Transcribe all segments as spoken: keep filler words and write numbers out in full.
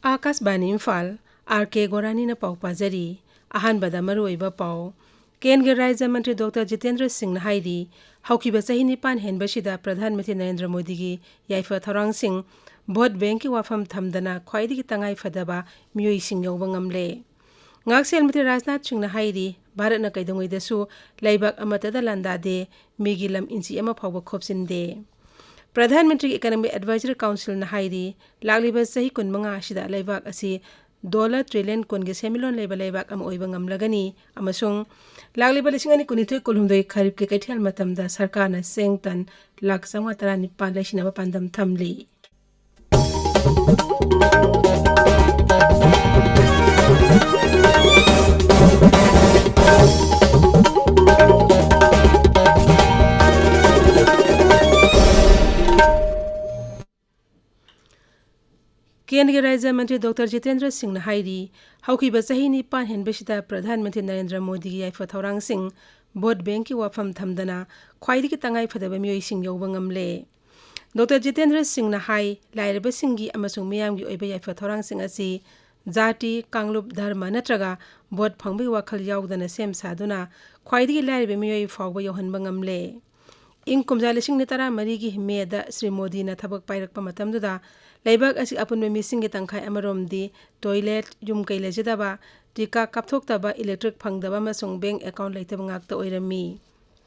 ꯑꯥꯀꯥꯁꯕꯥꯅꯤ Imphal, R ꯀꯦ ꯒꯣꯔꯥꯅꯤꯅ ꯄꯥꯎ ꯄꯥꯖꯔꯤ꯫ ꯑꯍꯥꯟꯕꯗ ꯃꯔꯨꯑꯣꯏꯕ ꯄꯥꯎ꯫ ꯀꯦꯟꯗ꯭ꯔꯒꯤ ꯔꯥꯖ꯭ꯌ ꯃꯟꯇ꯭ꯔꯤ ꯗꯣꯛꯇꯔ ꯖꯤꯇꯦꯟꯗ꯭ꯔ ꯁꯤꯡꯅ ꯍꯥꯏꯔꯤ, ꯍꯧꯈꯤꯕ ꯆꯍꯤ ꯅꯤꯄꯥꯟ ꯍꯦꯟꯕꯁꯤꯗ ꯄ꯭ꯔꯙꯥꯟ ꯃꯟꯇ꯭ꯔꯤ ꯅꯔꯦꯟꯗ꯭ꯔ ꯃꯣꯗꯤꯒꯤ ꯌꯥꯏꯐ ꯊꯧꯔꯥꯡꯁꯤꯡ, ꯚꯣꯠ ꯕꯦꯡꯀꯤ ꯋꯥꯐꯝ ꯊꯝꯗꯅ ꯈ꯭ꯋꯥꯏꯗꯒꯤ ꯇꯉꯥꯏ ꯐꯗꯕ ꯃꯤꯑꯣꯏꯁꯤꯡ ꯌꯧꯕ ꯉꯝꯂꯦ꯫ ꯉꯥꯛꯁꯦꯜ ꯃꯟꯇ꯭ꯔꯤ ꯔꯥꯖꯅꯥꯊ ꯁꯤꯡꯅ ꯍꯥꯏꯔꯤ, ꯚꯥꯔꯠꯅ ꯀꯩꯗꯧꯉꯩꯗꯁꯨ ꯂꯩꯕꯥꯛ ꯑꯃꯠꯇꯗ ꯂꯥꯟꯗꯥꯗꯦ, ꯃꯤꯒꯤ ꯂꯝ ꯏꯟꯆꯤ ꯑꯃ ꯐꯥꯎꯕ ꯈꯣꯞꯆꯤꯟꯗꯦ꯫ ꯄ꯭ꯔꯙꯥꯟ ꯃꯟꯇ꯭ꯔꯤꯒꯤ ꯏꯀꯅꯣꯃꯤꯛ ꯑꯦꯗꯚꯥꯏꯖꯔꯤ ꯀꯥꯎꯟꯁꯤꯜꯅ ꯍꯥꯏꯔꯤ, ꯂꯥꯛꯂꯤꯕ ꯆꯍꯤ ꯀꯨꯟꯃꯉꯥ ꯑꯁꯤꯗ ꯂꯩꯕꯥꯛ ꯑꯁꯤ ꯗꯣꯂꯔ ꯇ꯭ꯔꯤꯂꯤꯌꯟ ꯀꯨꯟꯒꯤ ꯁꯦꯟꯃꯤꯠꯂꯣꯟ ꯂꯩꯕ ꯂꯩꯕꯥꯛ ꯑꯃ ꯑꯣꯏꯕ ꯉꯝꯂꯒꯅꯤ ꯑꯃꯁꯨꯡ ꯂꯥꯛꯂꯤꯕ ꯂꯤꯁꯤꯡ ꯑꯅꯤ ꯀꯨꯟꯅꯤꯊꯣꯏ ꯀꯨꯟꯍꯨꯝꯗꯣꯏ ꯈꯔꯤꯞꯀꯤ ꯀꯩꯊꯦꯜ ꯃꯇꯝꯗ ꯁꯔꯀꯥꯔꯅ ꯆꯦꯡ ꯇꯟ ꯂꯥꯈ ꯆꯥꯝꯃꯉꯥ ꯇꯔꯥꯅꯤꯄꯥꯟ ꯂꯩꯁꯤꯟꯅꯕ ꯄꯥꯟꯗꯝ ꯊꯝꯂꯤ꯫ ꯀꯦꯟꯗ꯭ꯔꯒꯤ ꯔꯥꯖ꯭ꯌ ꯃꯟꯇ꯭ꯔꯤ ꯗꯣꯛꯇꯔ ꯖꯤꯇꯦꯟꯗ꯭ꯔ ꯁꯤꯡꯅ ꯍꯥꯏꯔꯤ, ꯍꯧꯈꯤꯕ ꯆꯍꯤ ꯅꯤꯄꯥꯟ ꯍꯦꯟꯕꯁꯤꯗ ꯄ꯭ꯔꯙꯥꯟ ꯃꯟꯇ꯭ꯔꯤ ꯅꯔꯦꯟꯗ꯭ꯔ ꯃꯣꯗꯤꯒꯤ ꯌꯥꯏꯐ ꯊꯧꯔꯥꯡꯁꯤꯡ, ꯚꯣꯠ ꯕꯦꯡꯀꯤ ꯋꯥꯐꯝ ꯊꯝꯗꯅ ꯈ꯭ꯋꯥꯏꯗꯒꯤ ꯇꯉꯥꯏ ꯐꯗꯕ ꯃꯤꯑꯣꯏꯁꯤꯡ ꯌꯧꯕ ꯉꯝꯂꯦ꯫ ꯗꯣꯛꯇꯔ ꯖꯤꯇꯦꯟꯗ꯭ꯔ ꯁꯤꯡꯅ ꯍꯥꯏ, ꯂꯥꯏꯔꯕꯁꯤꯡꯒꯤ ꯑꯃꯁꯨꯡ ꯃꯤꯌꯥꯝꯒꯤ ꯑꯣꯏꯕ ꯌꯥꯏꯐ ꯊꯧꯔꯥꯡꯁꯤꯡ ꯑꯁꯤ ꯖꯥꯇꯤ, ꯀꯥꯡꯂꯨꯞ, ꯙꯔꯃ ꯅꯠꯇ꯭ꯔꯒ ꯚꯣꯠ ꯐꯪꯕꯒꯤ ꯋꯥꯈꯜ ꯌꯥꯎꯗꯅ ꯁꯦꯝ ꯁꯥꯗꯨꯅ ꯈ꯭ꯋꯥꯏꯗꯒꯤ ꯂꯥꯏꯔꯕ ꯃꯤꯑꯣꯏ ꯐꯥꯎꯕ ꯌꯧꯍꯟꯕ ꯉꯝꯂꯦ꯫ ꯏꯪ ꯀꯨꯝꯖꯥ ꯂꯤꯁꯤꯡ ꯑꯅꯤ ꯇꯔꯥꯃꯔꯤꯒꯤ ꯃꯦꯗ ꯁ꯭ꯔꯤ ꯃꯣꯗꯤꯅ ꯊꯕꯛ ꯄꯥꯏꯔꯛꯄ ꯃꯇꯝꯗꯨꯗ ꯂꯩꯕꯥꯛ ꯑꯁꯤ ꯑꯄꯨꯟꯕ ꯃꯤꯁꯤꯡꯒꯤ ꯇꯪꯈꯥꯏ ꯑꯃꯔꯣꯝꯗꯤ ꯇꯣꯏꯂꯦꯠ, ꯌꯨꯝ ꯀꯩ ꯂꯩꯖꯗꯕ, ꯇꯤꯀꯥ ꯀꯥꯞꯊꯣꯛꯇꯕ, ꯏꯂꯦꯛꯇ꯭ꯔꯤꯛ ꯐꯪꯗꯕ ꯑꯃꯁꯨꯡ ꯕꯦꯡꯛ ꯑꯦꯀꯥꯎꯟꯠ ꯂꯩꯇꯕ ꯉꯥꯛꯇ ꯑꯣꯏꯔꯝꯃꯤ꯫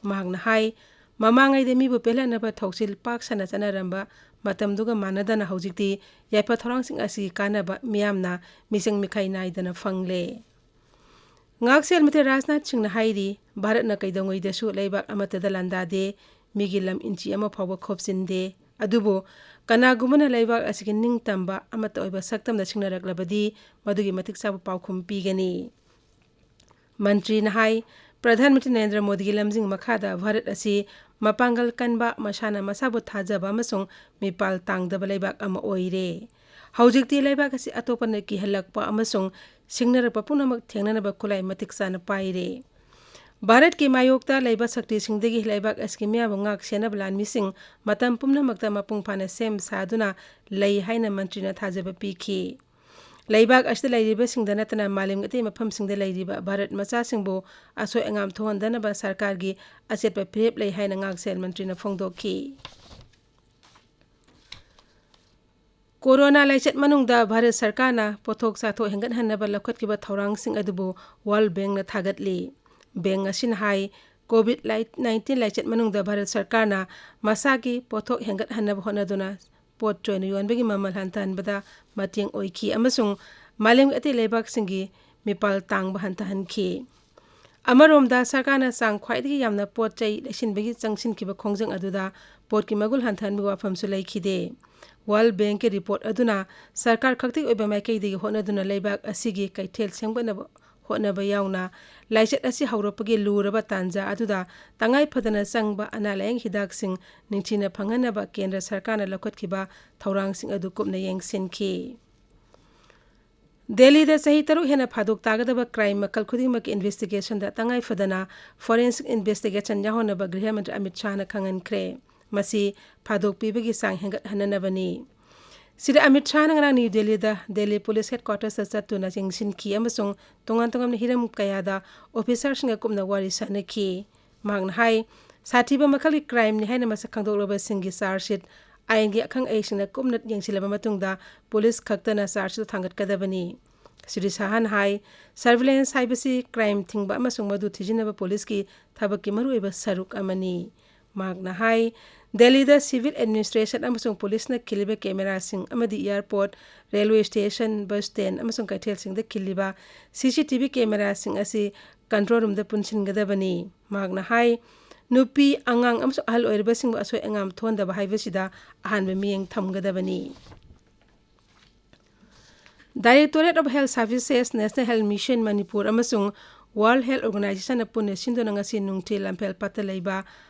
ꯃꯍꯥꯛꯅ ꯍꯥꯏ, ꯃꯃꯥꯡꯉꯩꯗ ꯃꯤꯕꯨ ꯄꯦꯜꯍꯟꯅꯕ ꯊꯧꯁꯤꯜ ꯄꯥꯛ ꯁꯟꯅ ꯆꯠꯅꯔꯝꯕ ꯃꯇꯝꯗꯨꯒ ꯃꯥꯟꯅꯗꯅ ꯍꯧꯖꯤꯛꯇꯤ ꯌꯥꯏꯐ ꯊꯧꯔꯥꯡꯁꯤꯡ ꯑꯁꯤꯒꯤ ꯀꯥꯟꯅꯕ ꯃꯤꯌꯥꯝꯅ ꯃꯤꯁꯪ ꯃꯤꯈꯥꯏ ꯅꯥꯏꯗꯅ ꯐꯪꯂꯦ꯫ ꯉꯥꯛꯁꯦꯜ ꯃꯟꯇ꯭ꯔꯤ ꯔꯥꯖꯅꯥꯊ ꯁꯤꯡꯅ ꯍꯥꯏꯔꯤ, ꯚꯥꯔꯠꯅ ꯀꯩꯗꯧꯉꯩꯗꯁꯨ ꯂꯩꯕꯥꯛ ꯑꯃꯠꯇꯗ ꯂꯥꯟꯗꯥꯗꯦ, ꯃꯤꯒꯤ ꯂꯝ ꯏꯟꯆꯤ ꯑꯃ ꯐꯥꯎꯕ ꯈꯣꯞꯆꯤꯟꯗꯦ꯫ ꯑꯗꯨꯕꯨ ꯀꯅꯥꯒꯨꯝꯕꯅ ꯂꯩꯕꯥꯛ ꯑꯁꯤꯒꯤ ꯅꯤꯡꯇꯝꯕ ꯑꯃꯠꯇ ꯑꯣꯏꯕ ꯁꯛꯇꯝꯗ ꯁꯤꯡꯅꯔꯛꯂꯕꯗꯤ ꯃꯗꯨꯒꯤ ꯃꯇꯤꯛ ꯆꯥꯕ ꯄꯥꯎꯈꯨꯝ ꯄꯤꯒꯅꯤ꯫ ꯃꯟꯇ꯭ꯔꯤꯅ ꯍꯥꯏ, ꯄ꯭ꯔꯙꯥꯟ ꯃꯟꯇ꯭ꯔꯤ ꯅꯔꯦꯟꯗ꯭ꯔ ꯃꯣꯗꯤꯒꯤ ꯂꯝꯖꯤꯡ ꯃꯈꯥꯗ ꯚꯥꯔꯠ ꯑꯁꯤ ꯃꯄꯥꯡꯒꯜ ꯀꯟꯕ, ꯃꯁꯥꯅ ꯃꯁꯥꯕꯨ ꯊꯥꯖꯕ ꯑꯃꯁꯨꯡ ꯃꯤꯄꯥꯜ ꯇꯥꯡꯗꯕ ꯂꯩꯕꯥꯛ ꯑꯃ ꯑꯣꯏꯔꯦ꯫ ꯍꯧꯖꯤꯛꯇꯤ ꯂꯩꯕꯥꯛ ꯑꯁꯤ ꯑꯇꯣꯞꯄꯅ ꯀꯤꯍꯜꯂꯛꯄ ꯑꯃꯁꯨꯡ ꯁꯤꯡꯅꯔꯛꯄ ꯄꯨꯝꯅꯃꯛ ꯊꯦꯡꯅꯅꯕ ꯈꯨꯠꯂꯥꯏ ꯃꯇꯤꯛ ꯆꯥꯅ ꯄꯥꯏꯔꯦ꯫ ꯚꯥꯔꯠꯀꯤ ꯃꯥꯌꯣꯛꯇ ꯂꯩꯕ ꯁꯛꯇꯤꯁꯤꯡꯗꯒꯤ ꯂꯩꯕꯥꯛ ꯑꯁꯤꯒꯤ ꯃꯤꯌꯥꯝꯕꯨ ꯉꯥꯛ ꯁꯦꯟꯅꯕ ꯂꯥꯟꯃꯤꯁꯤꯡ ꯃꯇꯝ ꯄꯨꯝꯅꯃꯛꯇ ꯃꯄꯨꯡ ꯐꯥꯅ ꯁꯦꯝ ꯁꯥꯗꯨꯅ ꯂꯩ ꯍꯥꯏꯅ ꯃꯟꯇ꯭ꯔꯤꯅ ꯊꯥꯖꯕ ꯄꯤꯈꯤ꯫ ꯂꯩꯕꯥꯛ ꯑꯁꯤꯗ ꯂꯩꯔꯤꯕꯁꯤꯡꯗ ꯅꯠꯇꯅ ꯃꯥꯂꯦꯝꯒꯤ ꯑꯇꯩ ꯃꯐꯝꯁꯤꯡꯗ ꯂꯩꯔꯤꯕ ꯚꯥꯔꯠ ꯃꯆꯥꯁꯤꯡꯕꯨ ꯑꯁꯣꯏ ꯑꯉꯥꯝ ꯊꯣꯛꯍꯟꯗꯅꯕ ꯁꯔꯀꯥꯔꯒꯤ ꯑꯆꯦꯠꯄ ꯐꯤꯔꯦꯞ ꯂꯩ ꯍꯥꯏꯅ ꯉꯥꯛꯁꯦꯜ ꯃꯟꯇ꯭ꯔꯤꯅ ꯐꯣꯡꯗꯣꯛꯈꯤ꯫ ꯀꯣꯔꯣꯅꯥ ꯂꯥꯏꯆꯠ ꯃꯅꯨꯡꯗ ꯚꯥꯔꯠ ꯁꯔꯀꯥꯔꯅ ꯄꯣꯠꯊꯣꯛ ꯆꯥꯊꯣꯛ ꯍꯦꯟꯒꯠꯍꯟꯅꯕ ꯂꯧꯈꯠꯈꯤꯕ ꯊꯧꯔꯥꯡꯁꯤꯡ ꯑꯗꯨꯕꯨ ꯋꯥꯔꯜ ꯕꯦꯡꯅ ꯊꯥꯒꯠꯂꯤ꯫ ꯕꯦꯡ ꯑꯁꯤꯅ ꯍꯥꯏ, COVID nineteen ꯂꯥꯏꯆꯠ ꯃꯅꯨꯡꯗ ꯚꯥꯔꯠ ꯁꯔꯀꯥꯔꯅ ꯃꯁꯥꯒꯤ ꯄꯣꯠꯊꯣꯛ ꯍꯦꯟꯒꯠꯍꯟꯅꯕ ꯍꯣꯠꯅꯗꯨꯅ ꯄꯣꯠ ꯆꯣꯏꯅ ꯌꯣꯟꯕꯒꯤ ꯃꯃꯜ ꯍꯟꯊꯍꯟꯕꯗ ꯃꯇꯦꯡ ꯑꯣꯏꯈꯤ ꯑꯃꯁꯨꯡ ꯃꯥꯂꯦꯝꯒꯤ ꯑꯇꯩ ꯂꯩꯕꯥꯛꯁꯤꯡꯒꯤ ꯃꯤꯄꯥꯜ ꯇꯥꯡꯕ ꯍꯟꯊꯍꯟꯈꯤ꯫ ꯑꯃꯔꯣꯝꯗ, ꯁꯔꯀꯥꯔꯅ ꯆꯥꯡ ꯈ꯭ꯋꯥꯏꯗꯒꯤ ꯌꯥꯝꯅ ꯄꯣꯠ ꯆꯩ ꯂꯩꯁꯤꯟꯕꯒꯤ ꯆꯪꯁꯤꯟꯈꯤꯕ ꯈꯣꯡꯖꯪ ꯑꯗꯨꯗ ꯄꯣꯠꯀꯤ ꯃꯒꯨꯟ ꯍꯟꯊꯍꯟꯕꯒꯤ ꯋꯥꯐꯝꯁꯨ ꯂꯩꯈꯤꯗꯦ꯫ ꯋꯥꯔꯜ ꯕꯦꯡꯀꯤ ꯔꯤꯄꯣꯔꯠ ꯑꯗꯨꯅ ꯁꯔꯀꯥꯔ ꯈꯛꯇꯒꯤ ꯑꯣꯏꯕ ꯃꯥꯏꯀꯩꯗꯒꯤ ꯍꯣꯠꯅꯗꯨꯅ ꯂꯩꯕꯥꯛ ꯑꯁꯤꯒꯤ ꯀꯩꯊꯦꯜ ꯁꯦꯝꯒꯠꯅꯕ ꯍꯣꯠꯅꯕ ꯌꯥꯎꯅ ꯂꯥꯏꯆꯠ ꯑꯁꯤ ꯍꯧꯔꯛꯄꯒꯤ ꯂꯨꯔꯕ ꯇꯥꯟꯖꯥ ꯑꯗꯨꯗ ꯇꯉꯥꯏ ꯐꯗꯅ ꯆꯪꯕ ꯑꯅꯥ ꯂꯥꯌꯦꯡ ꯍꯤꯗꯥꯛꯁꯤꯡ ꯅꯤꯡꯊꯤꯅ ꯐꯪꯍꯟꯅꯕ ꯀꯦꯟꯗ꯭ꯔ ꯁꯔꯀꯥꯔꯅ ꯂꯧꯈꯠꯈꯤꯕ ꯊꯧꯔꯥꯡꯁꯤꯡ ꯑꯗꯨ ꯀꯨꯞꯅ ꯌꯦꯡꯁꯤꯟꯈꯤ꯫ ꯗꯦꯜꯂꯤꯗ ꯆꯍꯤ ꯇꯔꯨꯛ ꯍꯦꯟꯅ ꯐꯥꯗꯣꯛ ꯇꯥꯒꯗꯕ ꯀ꯭ꯔꯥꯏꯝ ꯃꯈꯜ ꯈꯨꯗꯤꯡꯃꯛꯀꯤ ꯏꯟꯚꯦꯁꯇꯤꯒꯦꯁꯟꯗ ꯇꯉꯥꯏ ꯐꯗꯅ ꯐꯣꯔꯦꯟꯁꯤꯛ ꯏꯟꯚꯦꯁꯇꯤꯒꯦꯁꯟ ꯌꯥꯎꯍꯟꯅꯕ ꯒ꯭ꯔꯤꯍ ꯃꯟꯇ꯭ꯔꯤ ꯑꯃꯤꯠ ꯁꯥꯍꯅ ꯈꯪꯍꯟꯈ꯭ꯔꯦ꯫ ꯃꯁꯤ ꯐꯥꯗꯣꯛ ꯄꯤꯕꯒꯤ ꯆꯥꯡ ꯍꯦꯟꯒꯠꯍꯟꯅꯅꯕꯅꯤ꯫ ꯁꯤꯗ ꯑꯃꯤꯠ ꯁꯥꯍꯅ ꯉꯔꯥꯡ ꯅ꯭ꯌꯨ ꯗꯦꯜꯂꯤꯗ ꯗꯦꯜꯂꯤ ꯄꯨꯂꯤꯁ ꯍꯦꯗꯀ꯭ꯋꯥꯇꯔꯁꯇ ꯆꯠꯇꯨꯅ ꯌꯦꯡꯁꯤꯟꯈꯤ ꯑꯃꯁꯨꯡ ꯇꯣꯉꯥꯟ ꯇꯣꯉꯥꯟꯕ ꯍꯤꯔꯝ ꯀꯌꯥꯗ ꯑꯣꯐꯤꯁꯥꯔꯁꯤꯡꯒ ꯀꯨꯞꯅ ꯋꯥꯔꯤ ꯁꯥꯅꯈꯤ꯫ ꯃꯍꯥꯛꯅ ꯍꯥꯏ, ꯁꯥꯊꯤꯕ ꯃꯈꯜꯒꯤ ꯀ꯭ꯔꯥꯏꯝꯅꯤ ꯍꯥꯏꯅ ꯃꯁꯛ ꯈꯪꯗꯣꯛꯂꯕꯁꯤꯡꯒꯤ ꯆꯥꯔꯖ ꯁꯤꯠ ꯑꯥꯏꯟꯒꯤ ꯑꯈꯪ ꯑꯍꯩꯁꯤꯡꯅ ꯀꯨꯞꯅ ꯌꯦꯡꯁꯤꯜꯂꯕ ꯃꯇꯨꯡꯗ ꯄꯨꯂꯤꯁ ꯈꯛꯇꯅ ꯆꯥꯔꯖ ꯁꯤꯠ ꯊꯥꯡꯒꯠꯀꯗꯕꯅꯤ꯫ ꯁ꯭ꯔꯤ ꯁꯥꯍꯅ ꯍꯥꯏ, ꯁꯔꯚꯤꯂꯦꯟꯁ ꯍꯥꯏꯕꯁꯤ ꯀ꯭ꯔꯥꯏꯝ ꯊꯤꯡꯕ ꯑꯃꯁꯨꯡ ꯃꯗꯨ ꯊꯤꯖꯤꯟꯅꯕ ꯄꯨꯂꯤꯁꯀꯤ ꯊꯕꯛꯀꯤ ꯃꯔꯨꯑꯣꯏꯕ ꯁꯔꯨꯛ ꯑꯃꯅꯤ꯫ ꯃꯍꯥꯛꯅ ꯍꯥꯏ, ꯗꯦꯜꯂꯤꯗ ꯁꯤꯚꯤꯜ ꯑꯦꯗꯃꯤꯅꯤꯁꯇ꯭ꯔꯦꯁꯟ ꯑꯃꯁꯨꯡ ꯄꯨꯂꯤꯁꯅ ꯈꯤꯜꯂꯤꯕ ꯀꯦꯃꯦꯔꯥꯁꯤꯡ ꯑꯃꯗꯤ airport, railway station, bus stand ꯑꯃꯁꯨꯡ ꯀꯩꯊꯦꯜꯁꯤꯡꯗ ꯈꯤꯜꯂꯤꯕ ꯁꯤ ꯁꯤ ꯇꯤ ꯚꯤ ꯀꯦꯃꯦꯔꯥꯁꯤꯡ ꯑꯁꯤ ꯀꯟꯇ꯭ꯔꯣꯜ ꯔꯨꯝꯗ ꯄꯨꯟꯁꯤꯟꯒꯗꯕꯅꯤ꯫ ꯃꯍꯥꯛꯅ ꯍꯥꯏ, ꯅꯨꯄꯤ, ꯑꯉꯥꯡ ꯑꯃꯁꯨꯡ ꯑꯍꯜ ꯑꯣꯏꯔꯕꯁꯤꯡꯕꯨ ꯑꯁꯣꯏ ꯑꯉꯥꯝ ꯊꯣꯛꯍꯟꯗꯕ ꯍꯥꯏꯕꯁꯤꯗ ꯑꯍꯥꯟꯕ ꯃꯤꯠꯌꯦꯡ ꯊꯝꯒꯗꯕꯅꯤ꯫ Directorate of Health Services, National Health Mission Manipur ꯑꯃꯁꯨꯡ World Health Organizationꯅ ꯄꯨꯟꯅ ꯁꯤꯟꯗꯨꯅ ꯉꯁꯤ ꯅꯨꯡꯊꯤꯜ ꯂꯝꯐꯦꯜ ꯄꯥꯠꯇ ꯂꯩꯕ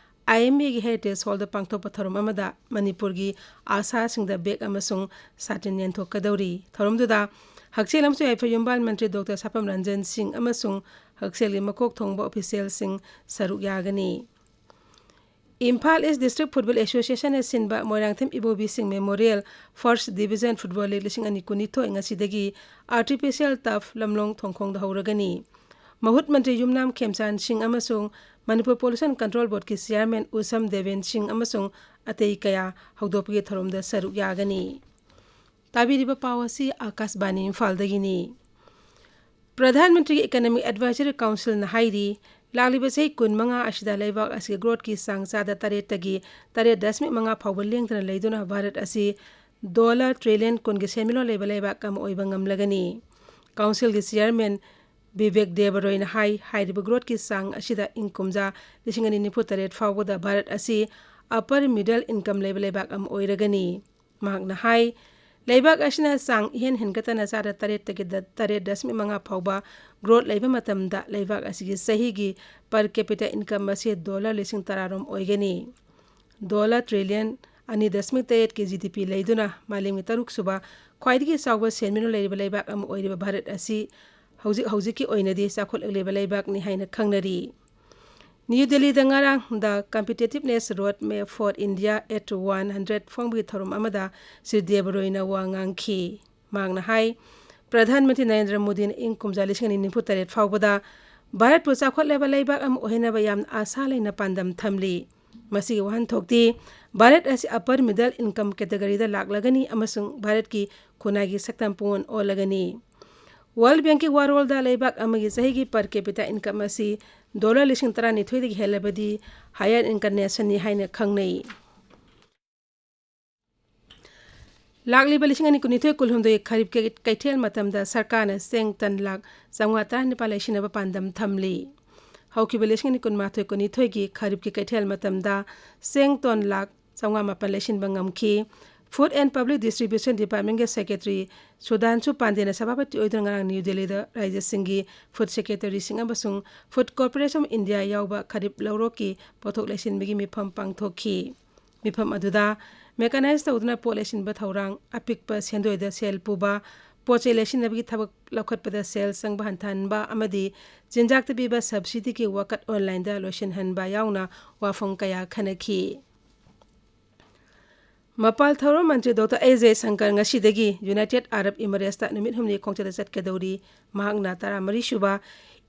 ꯑꯥꯏ ꯑꯦꯝ ꯑꯦꯒꯤ Heritage Hallꯗ ꯄꯥꯡꯊꯣꯛꯄ ꯊꯧꯔꯝ ꯑꯃꯗ ꯃꯅꯤꯄꯨꯔꯒꯤ ꯑꯥꯁꯥꯁꯤꯡꯗ ꯕꯦꯒ ꯑꯃꯁꯨꯡ ꯁꯥꯇꯤꯟ ꯌꯦꯟꯊꯣꯛꯀꯗꯧꯔꯤ꯫ ꯊꯧꯔꯝꯗꯨꯗ ꯍꯛꯁꯦꯜ ꯑꯃꯁꯨꯡ ꯌꯥꯏꯐ ꯌꯨꯝꯕꯥꯜ ꯃꯟꯇ꯭ꯔꯤ ꯗꯣꯛꯇꯔ ꯁꯥꯄꯝ ꯔꯟꯖꯟ ꯁꯤꯡ ꯑꯃꯁꯨꯡ ꯍꯛꯁꯦꯜꯒꯤ ꯃꯀꯣꯛ ꯊꯣꯡꯕ ꯑꯣꯐꯤꯁꯤꯌꯦꯜꯁꯤꯡ ꯁꯔꯨꯛ ꯌꯥꯒꯅꯤ꯫ ꯏꯝꯐꯥꯜ ꯏꯁ ꯗꯤꯁꯇ꯭ꯔꯤꯛ ꯐꯨꯠꯕꯣꯜ ꯑꯦꯁꯣꯁꯤꯌꯦꯁꯟꯅ ꯁꯤꯟꯕ ꯃꯣꯏꯔꯥꯡꯊꯦꯝ ꯏꯕꯣꯕꯤ ꯁꯤꯡ memorial first division football league ꯂꯤꯁꯤꯡ ꯑꯅꯤ ꯀꯨꯟꯅꯤꯊꯣꯏ ꯉꯁꯤꯗꯒꯤ ꯑꯥꯔꯇꯤꯐꯤꯁꯤꯌꯦꯜ ꯇꯔꯐ ꯂꯝꯂꯣꯡ ꯊꯣꯡꯈꯣꯡꯗ ꯍꯧꯔꯒꯅꯤ꯫ ꯃꯍꯨꯠ ꯃꯟꯇ꯭ꯔꯤ ꯌꯨꯝꯅꯥꯝ ꯈꯦꯝꯆꯥꯟ ꯁꯤꯡ ꯑꯃꯁꯨꯡ ꯃꯅꯤꯄꯨꯔ ꯄꯣꯂꯨꯁꯟ ꯀꯟꯇ꯭ꯔꯣꯜ ꯕꯣꯔꯗꯀꯤ ꯆꯤꯌꯥꯔꯃꯦꯟ ꯎꯁꯝ ꯗꯦꯕꯦꯟ ꯁꯤꯡ ꯑꯃꯁꯨꯡ ꯑꯇꯩ ꯀꯌꯥ ꯍꯧꯗꯣꯛꯄꯒꯤ ꯊꯧꯔꯝꯗ ꯁꯔꯨꯛ ꯌꯥꯒꯅꯤ꯫ ꯇꯥꯕꯤꯔꯤꯕ ꯄꯥꯎ ꯑꯁꯤ ꯑꯥꯀꯥꯁꯕꯥꯅꯤ ꯏꯝꯐꯥꯜꯗꯒꯤꯅꯤ꯫ ꯄ꯭ꯔꯙꯥꯟ ꯃꯟꯇ꯭ꯔꯤꯒꯤ ꯏꯀꯣꯅꯣꯃꯤꯛ ꯑꯦꯗꯚꯥꯏꯖꯔꯤ ꯀꯥꯎꯟꯁꯤꯜꯅ ꯍꯥꯏꯔꯤ, ꯂꯥꯛꯂꯤꯕ ꯆꯍꯤ ꯀꯨꯟꯃꯉꯥ ꯑꯁꯤꯗ ꯂꯩꯕꯥꯛ ꯑꯁꯤꯒꯤ ꯒ꯭ꯔꯣꯠꯀꯤ ꯆꯥꯡ ꯆꯥꯗ ꯇꯔꯦꯠꯇꯒꯤ ꯇꯔꯦꯠ ꯗꯁꯃꯤꯛ ꯃꯉꯥ ꯐꯥꯎꯕ ꯂꯦꯡꯗꯅ ꯂꯩꯗꯨꯅ ꯚꯥꯔꯠ ꯑꯁꯤ ꯗꯣꯂꯔ ꯇ꯭ꯔꯤꯂꯤꯌꯟ ꯀꯨꯟꯒꯤ ꯁꯦꯟꯃꯤꯠꯂꯣꯟ ꯂꯩꯕ ꯂꯩꯕꯥꯛ ꯑꯃ ꯑꯣꯏꯕ ꯉꯝꯂꯒꯅꯤ꯫ ꯀꯥꯎꯟꯁꯤꯜꯒꯤ ꯆꯤꯌꯥꯔꯃꯦꯟ ꯕꯤꯕꯦꯛ ꯗꯦꯕꯔꯣꯏꯅ ꯍꯥꯏ, ꯍꯥꯏꯔꯤꯕ ꯒ꯭ꯔꯣꯠꯀꯤ ꯆꯥꯡ ꯑꯁꯤꯗ ꯏꯪ ꯀꯨꯝꯖꯥ ꯂꯤꯁꯤꯡ ꯑꯅꯤ ꯅꯤꯐꯨ ꯇꯔꯦꯠ ꯐꯥꯎꯕꯗ ꯚꯥꯔꯠ ꯑꯁꯤ ꯑꯄꯔ ꯃꯤꯗꯜ ꯏꯟꯀꯝ ꯂꯩꯕ ꯂꯩꯕꯥꯛ ꯑꯃ ꯑꯣꯏꯔꯒꯅꯤ꯫ ꯃꯍꯥꯛꯅ ꯍꯥꯏ, ꯂꯩꯕꯥꯛ ꯑꯁꯤꯅ ꯆꯥꯡ ꯏꯍꯦꯟ ꯍꯦꯟꯒꯠꯇꯅ ꯆꯥꯗ ꯇꯔꯦꯠꯇꯒꯤ ꯗ-, ꯇꯔꯦꯠ ꯗꯁꯃꯤꯛ ꯃꯉꯥ ꯐꯥꯎꯕ ꯒ꯭ꯔꯣꯠ ꯂꯩꯕ ꯃꯇꯝꯗ ꯂꯩꯕꯥꯛ ꯑꯁꯤꯒꯤ ꯆꯍꯤꯒꯤ ꯄꯔ ꯀꯦꯄꯤꯇꯥ ꯏꯟꯀꯝ ꯑꯁꯤ ꯗꯣꯂꯔ ꯂꯤꯁꯤꯡ ꯇꯔꯥꯔꯣꯝ ꯑꯣꯏꯒꯅꯤ꯫ ꯗꯣꯂꯔ ꯇ꯭ꯔꯤꯂꯤꯌꯟ ꯑꯅꯤ ꯗꯁꯃꯤꯛ ꯇꯔꯦꯠꯀꯤ ꯖꯤ ꯗꯤ ꯄꯤ ꯂꯩꯗꯨꯅ ꯃꯥꯂꯦꯝꯒꯤ ꯇꯔꯨꯛꯁꯨꯕ ꯈ꯭ꯋꯥꯏꯗꯒꯤ ꯆꯥꯎꯕ ꯁꯦꯟꯃꯤꯠꯂꯣꯟ ꯂꯩꯔꯤꯕ ꯂꯩꯕꯥꯛ ꯑꯃ ꯑꯣꯏꯔꯤꯕ ꯚꯥꯔꯠ ꯑꯁꯤ ꯍꯧꯖꯤꯛ ꯍꯧꯖꯤꯛꯀꯤ ꯑꯣꯏꯅꯗꯤ ꯆꯥꯎꯈꯠꯂꯛꯂꯤꯕ ꯂꯩꯕꯥꯛꯅꯤ ꯍꯥꯏꯅ ꯈꯪꯅꯔꯤ꯫ ꯅ꯭ꯌꯨ ꯗꯦꯜꯂꯤꯗ ꯉꯔꯥꯡ The Competitiveness Roadmap for India at one hundred ꯐꯣꯡꯕꯒꯤ ꯊꯧꯔꯝ ꯑꯃꯗ ꯁ꯭ꯔꯤ ꯗꯦꯕꯔꯣꯏꯅ ꯋꯥ ꯉꯥꯡꯈꯤ꯫ ꯃꯍꯥꯛꯅ ꯍꯥꯏ, ꯄ꯭ꯔꯙꯥꯟ ꯃꯟꯇ꯭ꯔꯤ ꯅꯔꯦꯟꯗ꯭ꯔ ꯃꯣꯗꯤꯅ ꯏꯪ ꯀꯨꯝꯖꯥ ꯂꯤꯁꯤꯡ ꯑꯅꯤ ꯅꯤꯐꯨ ꯇꯔꯦꯠ ꯐꯥꯎꯕꯗ ꯚꯥꯔꯠꯄꯨ ꯆꯥꯎꯈꯠꯂꯕ ꯂꯩꯕꯥꯛ ꯑꯃ ꯑꯣꯏꯍꯟꯅꯕ ꯌꯥꯝꯅ ꯑꯥꯁꯥ ꯂꯩꯅ ꯄꯥꯟꯗꯝ ꯊꯝꯂꯤ꯫ ꯃꯁꯤꯒꯤ ꯋꯥꯍꯟꯊꯣꯛꯇꯤ ꯚꯥꯔꯠ ꯑꯁꯤ ꯑꯄꯔ ꯃꯤꯗꯜ ꯏꯟꯀꯝ ꯀꯦꯇꯦꯒꯣꯔꯤꯗ ꯂꯥꯛꯂꯒꯅꯤ ꯑꯃꯁꯨꯡ ꯚꯥꯔꯠꯀꯤ ꯈꯨꯟꯅꯥꯏꯒꯤ ꯁꯛꯇꯝ ꯄꯨꯡꯑꯣꯟ ꯑꯣꯜꯂꯒꯅꯤ꯫ ꯋꯥꯔꯜꯗ ꯕꯦꯡꯛꯀꯤ ꯋꯥꯔꯣꯜꯗ ꯂꯩꯕꯥꯛ ꯑꯃꯒꯤ ꯆꯍꯤꯒꯤ ꯄꯔ ꯀꯦꯄꯤꯇꯥ ꯏꯟꯀꯝ ꯑꯁꯤ ꯗꯣꯂꯔ ꯂꯤꯁꯤꯡ ꯇꯔꯥꯅꯤꯊꯣꯏꯗꯒꯤ ꯍꯦꯜꯂꯕꯗꯤ ꯍꯥꯌꯔ ꯏꯟꯀꯝ ꯅꯦꯁꯟꯅꯤ ꯍꯥꯏꯅ ꯈꯪꯅꯩ꯫ ꯂꯥꯛꯂꯤꯕ ꯂꯤꯁꯤꯡ ꯑꯅꯤ ꯀꯨꯟꯅꯤꯊꯣꯏ ꯀꯨꯟꯍꯨꯝꯗꯣꯏ ꯈꯔꯤꯞꯀꯤ ꯀꯩꯊꯦꯜ ꯃꯇꯝꯗ ꯁꯔꯀꯥꯔꯅ ꯆꯦꯡ ꯇꯟ ꯂꯥꯈ ꯆꯥꯝꯃꯉꯥ ꯇꯔꯥꯅꯤꯄꯥꯜ ꯂꯩꯁꯤꯟꯅꯕ ꯄꯥꯟꯗꯝ ꯊꯝꯂꯤ꯫ ꯍꯧꯈꯤꯕ ꯂꯤꯁꯤꯡ ꯑꯅꯤ ꯀꯨꯟꯃꯥꯊꯣꯏ ꯀꯨꯟꯅꯤꯊꯣꯏꯒꯤ ꯈꯔꯤꯞꯀꯤ ꯀꯩꯊꯦꯜ ꯃꯇꯝꯗ ꯆꯦꯡ ꯇꯣꯟ ꯂꯥꯈ ꯆꯥꯝꯃꯉꯥ ꯃꯥꯄꯜ ꯂꯩꯁꯤꯟꯕ ꯉꯝꯈꯤ꯫ Food and Public Distribution Departmentꯀꯤ Secretary ꯁꯨꯙꯥꯟꯁꯨ ꯄꯥꯟꯗꯦꯅ ꯁꯚꯥꯄꯇꯤ ꯑꯣꯏꯗꯨꯅ ꯉꯔꯥꯡ ꯅ꯭ꯌꯨ ꯗꯦꯜꯂꯤꯗ ꯔꯥꯖ꯭ꯌꯁꯤꯡꯒꯤ Food Secretaryꯁꯤꯡ ꯑꯃꯁꯨꯡ Food Corporation of India ꯌꯥꯎꯕ ꯈꯔꯤꯞ ꯂꯧꯔꯣꯛꯀꯤ ꯄꯣꯠꯊꯣꯛ ꯂꯩꯁꯤꯟꯕꯒꯤ ꯃꯤꯐꯝ ꯄꯥꯡꯊꯣꯛꯈꯤ꯫ ꯃꯤꯐꯝ ꯑꯗꯨꯗ ꯃꯦꯀꯥꯅꯥꯏꯖ ꯇꯧꯗꯨꯅ ꯄꯣꯠ ꯂꯩꯁꯤꯟꯕ ꯊꯧꯔꯥꯡ, ꯑꯄꯤꯛꯄ ꯁꯦꯟꯗꯣꯏꯗ ꯁꯦꯜ ꯄꯨꯕ, ꯄꯣꯠ ꯆꯩ ꯂꯩꯁꯤꯟꯅꯕꯒꯤ ꯊꯕꯛ ꯂꯧꯈꯠꯄꯗ ꯁꯦꯜ ꯆꯪꯕ ꯍꯟꯊꯍꯟꯕ ꯑꯃꯗꯤ ꯆꯤꯟꯖꯥꯛꯇ ꯄꯤꯕ subsidy ꯒꯤ ꯋꯥꯀꯠ online ꯗ ꯂꯣꯏꯁꯤꯟꯍꯟꯕ ꯌꯥꯎꯅ ꯋꯥꯐꯝ ꯀꯌꯥ ꯈꯟꯅꯈꯤ꯫ ꯃꯄꯥꯜ ꯊꯧꯔꯝ ꯃꯟꯇ꯭ꯔꯤ ꯗꯣꯛꯇꯔ ꯑꯦꯁ ꯖꯌꯁꯪꯀꯔ ꯉꯁꯤꯗꯒꯤ United Arab Emirates ꯇ ꯅꯨꯃꯤꯠ ꯍꯨꯝꯅꯤ ꯈꯣꯡꯆꯠꯇ ꯆꯠꯀꯗꯧꯔꯤ꯫ ꯃꯍꯥꯛꯅ ꯇꯔꯥꯃꯔꯤ ꯁꯨꯕ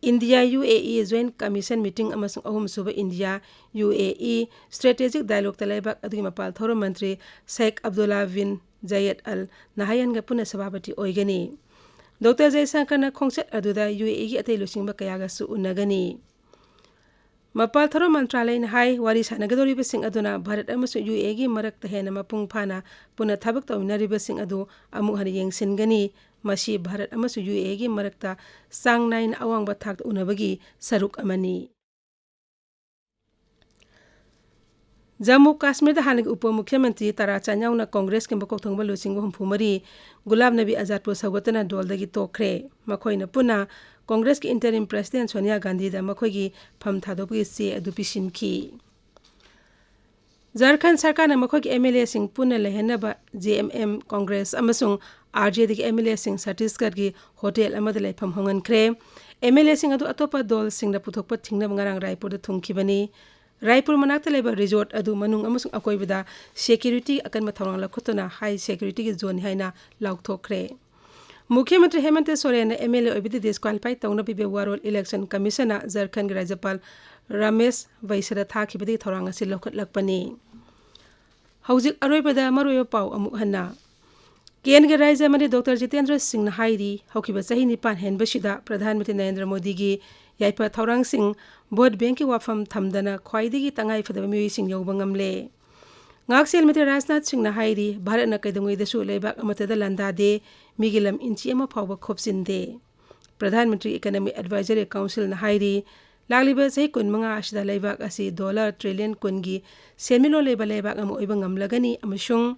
India U A E Joint Commission meeting ꯑꯃꯁꯨꯡ ꯑꯍꯨꯝꯁꯨꯕ India U A E Strategic Dialogue ꯇ ꯂꯩꯕꯥꯛ ꯑꯗꯨꯒꯤ ꯃꯄꯥꯜ ꯊꯧꯔꯝ ꯃꯟꯇ꯭ꯔꯤ ꯁꯦꯈ ꯑꯕꯗꯨꯜꯂꯥ ꯕꯤꯟ ꯖꯌꯦꯗ ꯑꯜ ꯅꯍꯌꯥꯟꯒ ꯄꯨꯟꯅ ꯁꯚꯥꯄꯇꯤ ꯑꯣꯏꯒꯅꯤ꯫ ꯗꯣꯛꯇꯔ ꯖꯌꯁꯪꯀꯔꯅ ꯈꯣꯡꯆꯠ ꯑꯗꯨꯗ U A E ꯒꯤ ꯑꯇꯩ ꯂꯨꯆꯤꯡꯕ ꯀꯌꯥꯒꯁꯨ ꯎꯅꯒꯅꯤ꯫ ꯃꯄꯥꯜ ꯊꯧꯔꯝ ꯃꯟꯇ꯭ꯔꯥꯂꯌꯅ ꯍꯥꯏ, ꯋꯥꯔꯤ ꯁꯥꯟꯅꯒꯗꯧꯔꯤꯕꯁꯤꯡ ꯑꯗꯨꯅ ꯚꯥꯔꯠ ꯑꯃꯁꯨꯡ U A E ꯒꯤ ꯃꯔꯛꯇ ꯍꯦꯟꯅ ꯃꯄꯨꯡ ꯐꯥꯅ ꯄꯨꯟꯅ ꯊꯕꯛ ꯇꯧꯃꯤꯟꯅꯔꯤꯕꯁꯤꯡ ꯑꯗꯨ ꯑꯃꯨꯛ ꯍꯟꯅ ꯌꯦꯡꯁꯤꯟꯒꯅꯤ꯫ ꯃꯁꯤ ꯚꯥꯔꯠ ꯑꯃꯁꯨꯡ U A E ꯒꯤ ꯃꯔꯛꯇ ꯆꯥꯡ ꯅꯥꯏꯅ ꯑꯋꯥꯡꯕ ꯊꯥꯛꯇ ꯎꯅꯕꯒꯤ ꯁꯔꯨꯛ ꯑꯃꯅꯤ꯫ ꯖꯝꯃꯨ ꯀꯥꯁꯃꯤꯔꯗ ꯍꯥꯟꯅꯒꯤ ꯎꯄ ꯃꯨꯈ꯭ꯌꯃꯟꯇ꯭ꯔꯤ ꯇꯥꯔꯥ ꯆꯥꯟ ꯌꯥꯎꯅ ꯀꯣꯡꯒ꯭ꯔꯦꯁꯀꯤ ꯃꯀꯣꯛ ꯊꯣꯡꯕ ꯂꯨꯆꯤꯡꯕ ꯍꯨꯝꯐꯨ ꯃꯔꯤ, ꯒꯨꯂꯥꯝ ꯅꯕꯤ ꯑꯖꯥꯗꯄꯨ ꯁꯧꯒꯠꯇꯨꯅ ꯗꯣꯜꯗꯒꯤ ꯇꯣꯛꯈ꯭ꯔꯦ꯫ ꯃꯈꯣꯏꯅ ꯄꯨꯟꯅ ꯀꯣꯡꯒ꯭ꯔꯦꯁꯀꯤ interim president ꯁꯣꯅꯤꯌꯥ ꯒꯥꯟꯙꯤꯗ ꯃꯈꯣꯏꯒꯤ ꯐꯝ ꯊꯥꯗꯣꯛꯄꯒꯤ ꯆꯦ ꯑꯗꯨ ꯄꯤꯁꯤꯟꯈꯤ꯫ ꯖꯥꯔꯈꯟ ꯁꯔꯀꯥꯔꯅ ꯃꯈꯣꯏꯒꯤ M L A ꯁꯤꯡ ꯄꯨꯟꯅ ꯂꯩꯍꯟꯅꯕ J M M ꯀꯣꯡꯒ꯭ꯔꯦꯁ ꯑꯃꯁꯨꯡ R J D ꯒꯤ M L A ꯁꯤꯡ ꯁꯠꯇꯤꯁꯒꯔꯒꯤ ꯍꯣꯇꯦꯜ ꯑꯃꯗ ꯂꯩꯐꯝ ꯍꯣꯡꯍꯟꯈ꯭ꯔꯦ꯫ M L A ꯁꯤꯡ ꯑꯗꯨ ꯑꯇꯣꯞꯄ ꯗꯣꯜꯁꯤꯡꯅ ꯄꯨꯊꯣꯛꯄ ꯊꯤꯡꯅꯕ ꯉꯔꯥꯡ ꯔꯥꯏꯄꯨꯔꯗ ꯊꯨꯡꯈꯤꯕꯅꯤ꯫ ꯔꯥꯏꯄꯨꯔ ꯃꯅꯥꯛꯇ ꯂꯩꯕ resort ꯑꯗꯨ ꯃꯅꯨꯡ ꯑꯃꯁꯨꯡ ꯑꯀꯣꯏꯕꯗ security ꯑꯀꯟꯕ ꯊꯧꯔꯥꯡ ꯂꯧꯈꯠꯇꯨꯅ high security ꯒꯤ zone ꯅꯤ ꯍꯥꯏꯅ ꯂꯥꯎꯊꯣꯛꯈ꯭ꯔꯦ꯫ ꯃꯨꯈ꯭ꯌ ꯃꯟꯇ꯭ꯔꯤ ꯍꯦꯃꯟꯇ ꯁꯣꯔꯦꯟꯅ M L A ꯑꯣꯏꯕꯗ disqualify ꯇꯧꯅꯕ ꯄꯤꯕ ꯋꯥꯔꯣꯜ election commission ꯅ ꯖꯔꯈꯟꯒꯤ ꯔꯥꯖ꯭ꯌꯄꯥꯜ ꯔꯥꯃꯦꯁ ꯕꯩꯁꯗ ꯊꯥꯈꯤꯕꯗꯒꯤ ꯊꯧꯔꯥꯡ ꯑꯁꯤ ꯂꯧꯈꯠꯂꯛꯄꯅꯤ꯫ ꯍꯧꯖꯤꯛ ꯑꯔꯣꯏꯕꯗ ꯃꯔꯨꯑꯣꯏꯕ ꯄꯥꯎ ꯑꯃꯨꯛ ꯍꯟꯅ꯫ ꯀꯦꯟꯗ꯭ꯔꯒꯤ ꯔꯥꯖ꯭ꯌ ꯃꯟꯇ꯭ꯔꯤ ꯗꯣꯛꯇꯔ ꯖꯤꯇꯦꯟꯗ꯭ꯔ ꯁꯤꯡꯅ ꯍꯥꯏꯔꯤ, ꯍꯧꯈꯤꯕ ꯆꯍꯤ ꯅꯤꯄꯥꯟ ꯍꯦꯟꯕꯁꯤꯗ ꯄ꯭ꯔꯙꯥꯟ ꯃꯟꯇ꯭ꯔꯤ ꯅꯔꯦꯟꯗ꯭ꯔ ꯃꯣꯗꯤꯒꯤ ꯌꯥꯏꯐ ꯊꯧꯔꯥꯡꯁꯤꯡ, vote bank ꯀꯤ ꯋꯥꯐꯝ ꯊꯝꯗꯅ ꯈ꯭ꯋꯥꯏꯗꯒꯤ ꯇꯉꯥꯏ ꯐꯗꯕ ꯃꯤꯑꯣꯏꯁꯤꯡ ꯌꯧꯕ ꯉꯝꯂꯦ꯫ ꯉꯥꯛꯁꯦꯜ ꯃꯟꯇ꯭ꯔꯤ ꯔꯥꯖꯅꯥꯊ ꯁꯤꯡꯅ ꯍꯥꯏꯔꯤ, ꯚꯥꯔꯠꯅ ꯀꯩꯗꯧꯉꯩꯗꯁꯨ ꯂꯩꯕꯥꯛ ꯑꯃꯠꯇꯗ ꯂꯥꯟꯗꯥꯗꯦ, ꯃꯤꯒꯤ ꯂꯝ ꯏꯟꯆꯤ ꯑꯃ ꯐꯥꯎꯕ ꯈꯣꯞꯆꯤꯟꯗꯦ꯫ Pradhan Mantri Economic Advisory Council ꯅ ꯍꯥꯏꯔꯤ, ꯂꯥꯛꯂꯤꯕ ꯆꯍꯤ ꯀꯨꯟꯃꯉꯥ ꯑꯁꯤꯗ ꯂꯩꯕꯥꯛ ꯑꯁꯤ dollar trillion ꯀꯨꯟꯒꯤ ꯁꯦꯟꯃꯤꯠꯂꯣꯟ ꯂꯩꯕ ꯂꯩꯕꯥꯛ ꯑꯃ ꯑꯣꯏꯕ ꯉꯝꯂꯒꯅꯤ ꯑꯃꯁꯨꯡ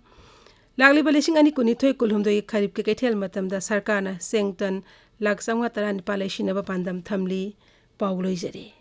ꯂꯥꯛꯂꯤꯕ ꯂꯤꯁꯤꯡ ꯑꯅꯤ ꯀꯨꯟꯅꯤꯊꯣꯏ ꯀꯨꯟꯍꯨꯝꯗꯣꯏꯒꯤ ꯈꯔꯤꯞꯀꯤ ꯀꯩꯊꯦꯜ ꯃꯇꯝꯗ ꯁꯔꯀꯥꯔꯅ ꯆꯦꯡ ꯇꯟ ꯂꯥꯈ ꯆꯥꯝꯃꯉꯥ ꯇꯔꯥꯅꯤꯄꯥꯜ ꯂꯩꯁꯤꯟꯅꯕ ꯄꯥꯟꯗꯝ ꯊꯝꯂꯤ꯫ ꯄꯥꯎ ꯂꯣꯏꯖꯔꯦ꯫